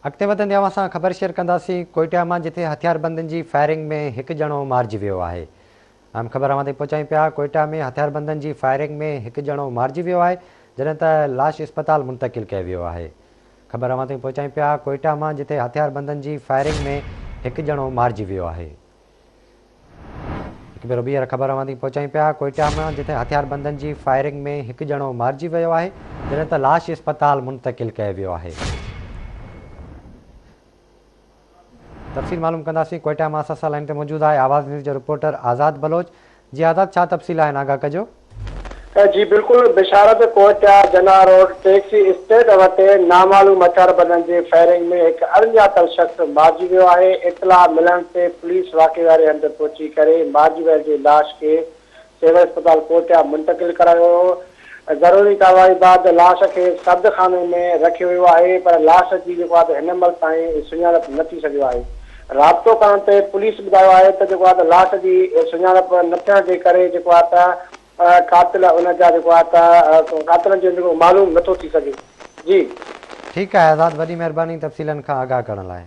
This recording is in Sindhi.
اڳتي وڌندي اوهان سان خبر شيئر ڪنداسين ڪوئيٽا مان جتي هٿياربندن جي فائرنگ ۾ هڪ ڄڻو مارجي ويو آهي. اهم خبر اوهان تائين پهچايون پيا ڪوئيٽا ۾ هٿياربندن جي فائرنگ ۾ هڪ ڄڻو مارجي ويو آهي جڏهن ته لاش اسپتال منتقل ڪيو ويو آهي. خبر اوهان تائين پهچايون پيا ڪوئيٽا مان جتي هٿياربندن جي فائرنگ ۾ هڪ ڄڻو مارجي ويو آهي. هڪ ڀيرو ٻيهر خبر اوهان تائين پهچايون پيا ڪوئيٽا مان جتي هٿياربندن جي فائرنگ ۾ هڪ ڄڻو مارجي ويو آهي جڏهن ته لاش اسپتال منتقل ڪيو ويو آهي. تفصيل معلوم ڪنداسين ڪوئيٽا مان اسان سان لائين تي موجود آهي آواز نيوز جو رپورٽر آزاد بلوچ جي آزاد ڇا تفصيل آهن آگاهه ڪجو. جي بلڪل Basharat Quetta Jinnah road taxi stand وٽ نامعلوم هٿياربندن جي فائرنگ ۾ هڪ اڻڄاتل شخص مارجي ويو آهي اطلاع ملڻ تي پوليس واقعي واري هنڌ پهچي ڪري مارجي ويل جي لاش کي سول اسپتال ڪوئٽيا منتقل ڪرايو ويو ضروري ڪارروائي بعد لاش کي سرد خاني ۾ رکيو ويو آهي پر لاش جي جيڪو آهي ته هن مهل تائين سڃاڻپ نه ٿي سگهيو آهي رابطو ڪرڻ تي پوليس ٻڌايو آهي ته جيڪو آهي ته لاش جي سڃاڻپ نه ٿيڻ جي ڪري جيڪو آهي ته قاتل ان جا جيڪو آهي ته قاتلن جو جيڪو معلوم نه ٿو ٿي سگهي جي. ٺيڪ آهي آزاد وڏي مهرباني تفصيلن کان آگاهه ڪرڻ لاء.